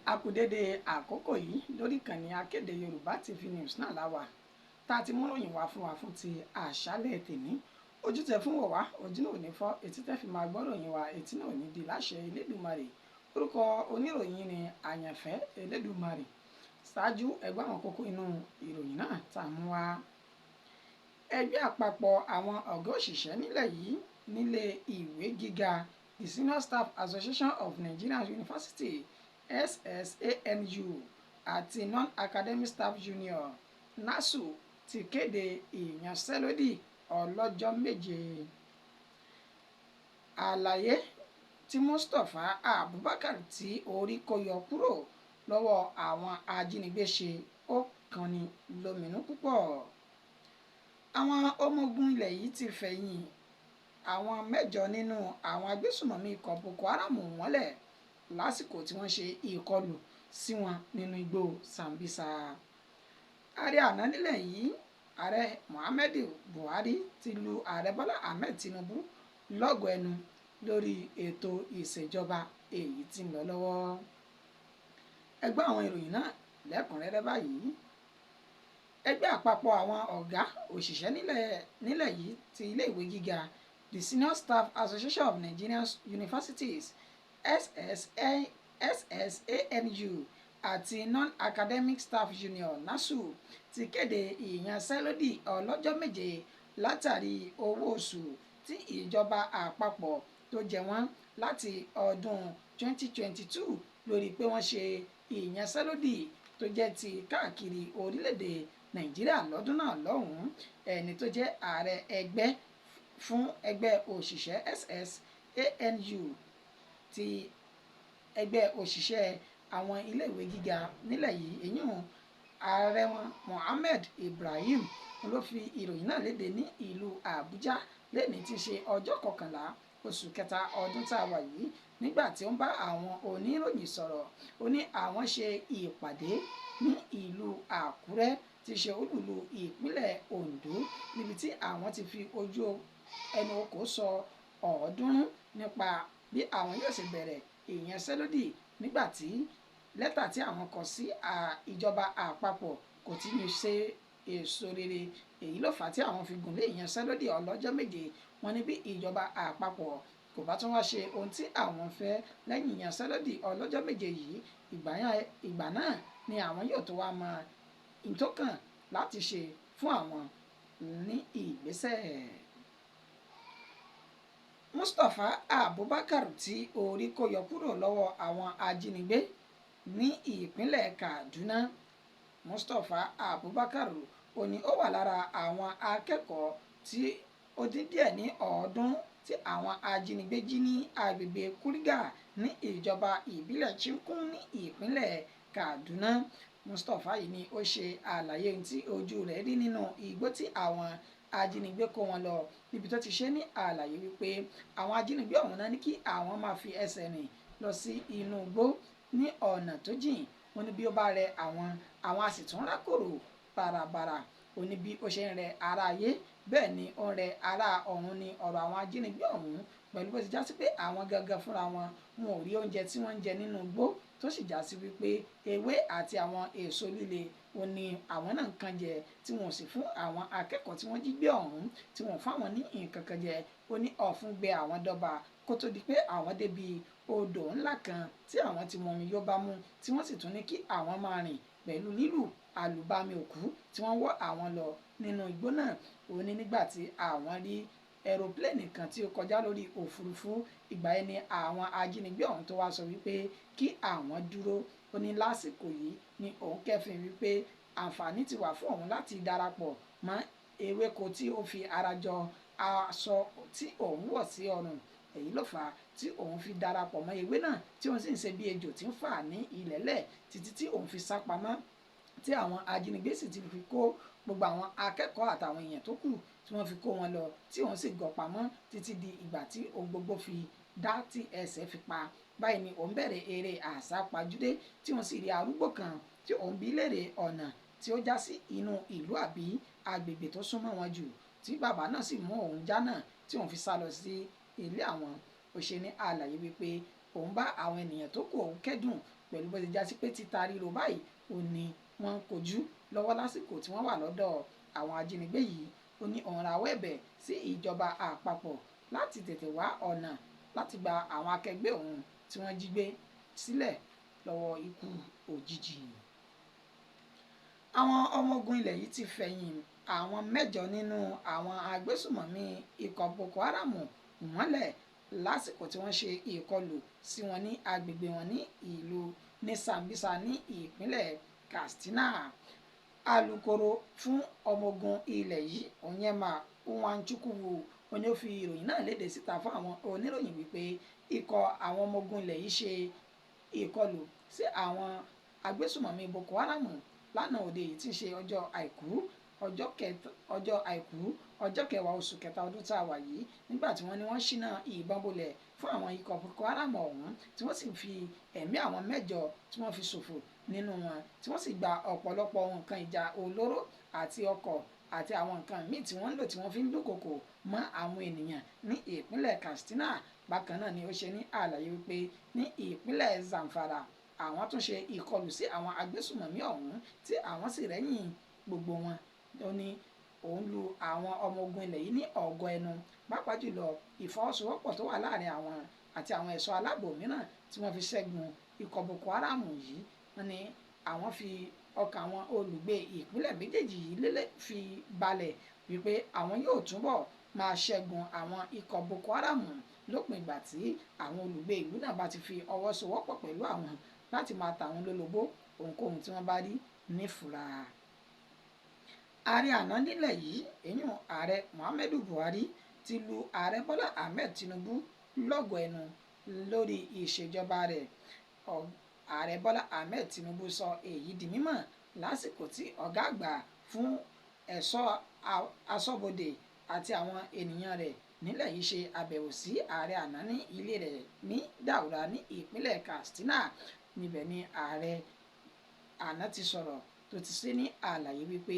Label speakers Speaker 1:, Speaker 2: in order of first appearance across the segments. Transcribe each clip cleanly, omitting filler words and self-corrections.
Speaker 1: A kú dédé àkókò yìí lórí ìkànnì Akéde Yorùbá TV News náà láwà tá a ti mú ròyìn wá fún wa fún ti àṣálẹ́ tèmi. Ojú tẹ fún wọ̀ wá, ojú náà ò ní fọ́, etí tẹ fi máa gbọ́ ròyìn wa, etí náà ò ní di láṣẹ Elédùmarè. Orúkọ oníròyìn ni Àyànfẹ́ Elédùmarè. Ṣáájú ẹgbẹ́ àwọn kókó inú ìròyìn náà tá a mú wá. Ẹgbẹ́ àpapọ̀ àwọn ọ̀gá òṣìṣẹ́ nílẹ̀ yìí nílé ìwé gíga, the Senior Staff Association of Nigerian University, SSANU, àti Non-Academic Staff Union, NASU, ti kéde ìyanṣẹ́lódì ọlọ́jọ́ 7. Àlàyé tí Mustapha Abubakar tí orí kó yọ kúrò lọ́wọ́ àwọn ajínigbé ṣe, ó kanni lóminú púpọ̀. Àwọn ọmọ ogun ilẹ̀ yìí ti fẹ̀yìn àwọn 8 nínú àwọn agbésùmọ̀mí ikọ̀ Boko Haram mọ́lẹ̀ lásìkò tí wọ́n ṣe ìkọlù sí wọn nínú igbó Sambisa. Ààrẹ àná nílẹ̀ yìí, Ààrẹ Muhammadu Buhari, ti lu Ààrẹ Bọ́lá Ahmed Tinubu lọ́gọ ẹnu lórí ètò ìṣèjọba èyí tí ń lọ lọ́wọ́. Ẹ gbọ́ àwọn ìròyìn náà lẹ́kùnrẹ́rẹ́ báyìí. Ẹgbẹ́ àpapọ̀ àwọn ọ̀gá òṣìṣẹ́ nílẹ̀ yìí ti iléèwé gíga, the Senior Staff Association of Nigerian Universities, SSANU, àti Non-Academic Staff Union, NASU, ti kéde ìyanṣẹ́lódì ọlọ́jọ́ 7 látàrí owó oṣù tí ìjọba àpapọ̀ tó jẹ wọ́n láti ọdún 2022 lórí pé wọ́n ṣe ìyanṣẹ́lódì tó jẹ́ ti káàkiri orílẹ̀-èdè Nàìjíríà lọ́dún náà lọ́hùn-ún. Ẹni tó jẹ́ ààrẹ ẹgbẹ́ fún ẹgbẹ́ òṣìṣẹ́ SSANU ti ẹgbẹ́ òṣìṣẹ́ àwọn iléèwé gíga nílẹ̀ yìí, èyí ààrẹ wọn, Mohammed Ibrahim, ló fi ìròyìn náà léde ní ìlú Àbújá lẹ́ni tí í ṣe ọjọ́ 11 oṣù kẹta ọdún tá a wà yìí. Nígbà tí ó ń bá àwọn oníròyìn sọ̀rọ̀, ó ní àwọn ṣe ìpàdé ní ìlú Àkúrẹ́ tí í ṣe olúìlú ìpínlẹ̀ Ondo, níbi tí àwọn ti fi ojú ẹnu okò sọ 300 nípa bí àwọn yóò ṣe bẹ̀rẹ̀ ìyanṣẹ́lódì nígbà tí lẹ́tà tí àwọn kọ sí ìjọba àpapọ̀ kò tí ì ṣe èso rere. Èyí ló fà á tí àwọn fi gùn lé ìyanṣẹ́lódì ọlọ́jọ́ 7. Wọ́n ní bí ìjọba àpapọ̀ kò bá tún wá ṣe ohun tí àwọn fẹ́ lẹ́yìn ìyanṣẹ́lódì ọlọ́jọ́ 7 yìí, ìgbà náà ni àwọn yóò tó wá mọ ìtókàn láti ṣe fún àwọn ní ìgbésẹ̀. Mustapha Abubakar tí orí kó yọ kúrò lọ́wọ́ àwọn ajínigbé ní ìpínlẹ̀ Kaduna. Mustapha Abubakar, ó ní ó wà lára àwọn akẹ́kọ̀ọ́ tí ó dín díẹ̀ ní 300 tí àwọn ajínigbé jí ní agbègbè Kuriga ní ìjọba ìbílẹ̀ Chikun ní ìpínlẹ̀ Kaduna. Mustapha yìí ni ó ṣe àlàyé ohun tí ojú rẹ̀ rí nínú igbó tí àwọn ajínigbé kó wọn lọ, níbi tó ti ṣe ní àlàyé wípé àwọn ajínigbé ọ̀hún náà ní kí àwọn máa fi ẹsẹ̀ rìn lọ sí inú igbó ní ọ̀nà tó jìn. Wọ́n ní bí ó bá rẹ àwọn, àwọn a sì tún rákòrò bàràbàrà. Ó ní bí ó ṣe ń rẹ ara ayé, bẹ́ẹ̀ ni ó ń rẹ ara ọ̀run ní ọ̀rọ̀ àwọn ajínigbé ọ̀hún, pẹ̀lú bó ti já sí pé àwọn gangan fúnra wọn, wọn ò rí oúnjẹ tí wọ́n ń jẹ nínú igbó, tó sì já sí wípé ewé àti àwọn èso líle ó ní àwọn náà ń kan jẹ, tí wọn ò sì fún àwọn akẹ́kọ̀ọ́ tí wọ́n jí gbé ọ̀hún, tí wọ́n fáwọn ní nǹkan kan jẹ. Ó ní ọ̀fun gbẹ àwọn dọ́ba kó tó di pé àwọn débi odò ńlá kan tí àwọn ti mọmi yóò bá mú, tí wọ́n sì tún ní kí àwọn máa rìn pẹ̀lú lílù àlùbami òkú tí wọ́n wọ́ àwọn lọ nínú igbó náà. Ó ní nígbà tí àwọn rí ẹ̀rọ̀pléènì kan tí ó kọjá lórí òfurufú, ìgbà yẹn ni àwọn ajínigbé ọ̀hún tó wá sọ wípé kí àwọn dúró. Ó ní lásìkò yìí ni òun kẹ́fìn wípé àǹfààní ti wà fún òun láti darapọ̀ mọ́ ewéko tí ó fi ara jọ aṣọ tí òun wọ̀ sí ọrùn. Èyí ló fà á tí òun fi darapọ̀ mọ́ ewé náà, tí òun sì ń ṣe bí ejò tí ń fà ní ilẹ̀lẹ̀ títí tí òun fi sá pamọ́, tí àwọn ajínigbé sì ti fi kó gbogbo àwọn akẹ́kọ̀ọ́ àtàwọn èèyàn tó kù tí wọ́n fi kó wọn lọ, tí òun sì gọ̀ pamọ́ títí di ìgbà tí ohun gbogbo fi dá tí ẹsẹ̀ fi pa. Báyìí ni òun bẹ̀rẹ̀ eré àsápajúdé, tí òun sì rí arúgbó kan tí òun bi léèrè ọ̀nà tí ó já sí inú ìlú àbí agbègbè tó súnmọ́ wọn jù, tí bàbá náà sì mú òun já náà tí òun fi sá lọ sí ilé àwọn. Ó ṣe ní àlàyé wípé òun bá àwọn ènìyàn tó kù òun kẹ́dùn pẹ̀lú bó ti já sí pé títa ríro báyìí ó ní wọ́n ń kojú lọ́wọ́ lásìkò tí wọ́n wà lọ́dọ̀ àwọn ajínigbé yìí. Ó ní òun rawọ́ ẹ̀bẹ̀ sí ìjọba àpapọ̀ láti tètè wá ọ̀nà láti gba àwọn akẹgbẹ́ òun tí wọ́n jí gbé sílẹ̀ lọ́wọ́ ikú òjijì. Àwọn ọmọ ogun ilẹ̀ yìí ti fẹ̀yìn àwọn 8 nínú àwọn agbésùmọ̀mí ikọ̀ Boko Haram mọ́lẹ̀ lásìkò tí wọ́n ṣe ìkọlù sí wọn ní agbègbè wọn ní ìlú ní Sambisa ní ìpínlẹ̀ Katsina. Alukoro fún ọmọ ogun ilẹ̀ yìí Onyema Nwachukwu ó ní ó fi ìròyìn náà léde síta fún àwọn oníròyìn wípé ikọ̀ àwọn ọmọ ogun ilẹ̀ yìí ṣe ìkọlù sí àwọn agbésùmọ̀mí Boko Haram lánàá òde yìí tí ń ṣe ọjọ́ àìkú ọjọ́ kẹwàá oṣù kẹta ọdún tá a wà yìí, nígbà tí wọ́n ní wọ́n ṣínà ìbọn bolẹ̀ fún àwọn ikọ̀ Boko Haram ọ̀hún tí wọ́n sì fi ẹ̀mí àwọn 8 tí wọ́n fi ṣòfò nínú wọn, tí wọ́n sì gba ọ̀pọ̀lọpọ̀ nǹkan ìjà olóró àti ọkọ̀ àti àwọn nǹkan míì tí wọ́n ń lò tí wọ́n fi ń dúnkokò mọ́ àwọn ènìyàn ní ìpínlẹ̀ Katsina. Bákan náà ni ó ṣe ní àlàyé wípé ní ìpínlẹ̀ Zamfara àwọn tún ṣe ìkọlù sí àwọn agbésùmọ̀mí ọ̀hún tí àwọn sì rẹ́yìn gbogbo wọn. Ó ní òun lu àwọn ọmọ ogun ilẹ̀ yìí ní ọ̀gọ́ ẹnu, pàápàá jùlọ ìfọwọ́sowọ́pọ̀ tó wà láàrin àwọn àti àwọn ẹ̀ṣọ́ aláàbò mìíràn tí wọ́n fi ṣẹ́gun ikọ̀ Boko Haram yìí. Wọ́n ní àwọn fi ọkàn àwọn olùgbé ìpínlẹ̀ méjèèjì yìí lélẹ̀ fi balẹ̀ wípé àwọn yóò túbọ̀ máa ṣẹ́gun àwọn ikọ̀ Boko Haram lópin ìgbà tí àwọn olùgbé ìlú náà bá ti fi ọwọ́ sowọ́pọ̀ pẹ̀lú àwọn láti máa ta àwọn lólobó ohunkóhun tí wọ́n bá rí nífura. Ààrẹ àná nílẹ̀ yìí, èyún ààrẹ Muhammadu Buhari ti lu ààrẹ Bọ́lá Ahmed Tinubu lọ́gọ̀ ẹnu lórí ìṣèjọba rẹ̀. Ààrẹ Bọ́lá Ahmed Tinubu sọ èyí di mímọ̀ lásìkò tí ọ̀gá àgbà fún ẹ̀ṣọ́ aṣọ́bodè àti àwọn ènìyàn rẹ̀ nílẹ̀ yìí ṣe àbẹ̀wò sí ààrẹ àná ní ilé rẹ̀ ní Daura ní ìpínlẹ̀ Katsina. Níbẹ̀ ni ààrẹ àná ti sọ̀rọ̀ tó ti ṣe ní àlàyé wípé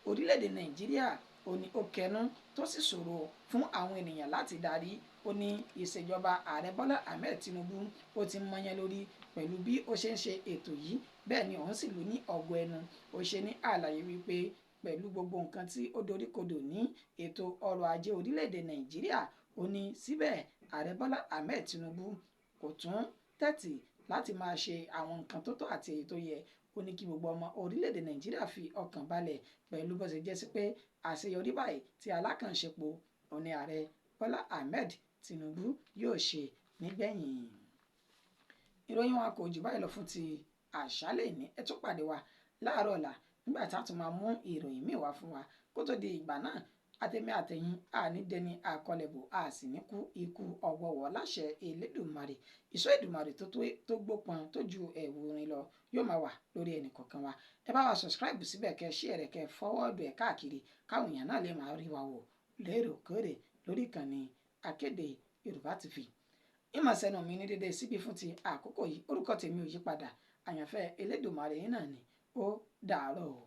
Speaker 1: orílẹ̀-èdè Nàìjíríà ó ní ó kẹnu tó sì ṣòro fún àwọn ènìyàn láti darí. Ó ní ìṣèjọba ààrẹ Bọ́lá Ahmed Tinubu ó ti mọyán lórí pẹ̀lú bí ó ṣe ń ṣe ètò yìí, bẹ́ẹ̀ ni òun sì lù ní ọ̀gọ̀ ẹnu. Ó ṣe ní àlàyé wípé pẹ̀lú gbogbo nǹkan tí ó doríkodò ní ètò ọrọ̀ ajé orílẹ̀-èdè Nàìjíríà, ó ní síbẹ̀ ààrẹ Bọ́lá Ahmed Tinubu kò tún tẹ́tí láti máa ṣe àwọn nǹkan tó tọ́ àti èyí tó yẹ. Ó ní kí gbogbo ọmọ orílẹ̀-èdè Nàìjíríà fi ọkàn balẹ̀ pẹ̀lú bó ṣe jẹ́ sí pé àṣeyọrí báyìí tí alákànṣepọ̀ òní ààrẹ Bọ́lá Ahmed Tinubu yóò ṣe nígbẹ̀yìn. Ìròyìn wa kò jù báyìí lọ fún ti àṣálẹ́ ní. Ẹ tún pàdé wa láàárọ̀ ọ̀la nígbà tá a tún máa mú ìròyìn míì wá fún wa. Kó tó di ìgbà náà, àtẹ̀mí àtẹ̀yìn àní dẹni àkọlẹ̀bò, a sì ní kú ikú ọ̀wọ̀wọ̀ láṣẹ Elédùmarè. Ìṣọ́ Èdùmàrè tó gbópọn tó ju ẹ̀wù orin lọ yóò máa wà lórí ẹnì kọ̀ọ̀kan wa. Ẹ bá wa subscribe síbẹ̀, kẹ́ share rẹ̀, kẹ́ forward ẹ̀ káàkiri káwọn èèyàn náà lè máa rí wa wò léròkèrè lórí ìkànnì Akéde Yorùbá TV. Ìmọ̀ sẹ́nu mi ní dédé síbí fún ti àkókò yìí. Orúkọ tèmi ò yí padà, àyànfẹ́ Elédùmarè yín náà ni. Ó dàárọ̀ o.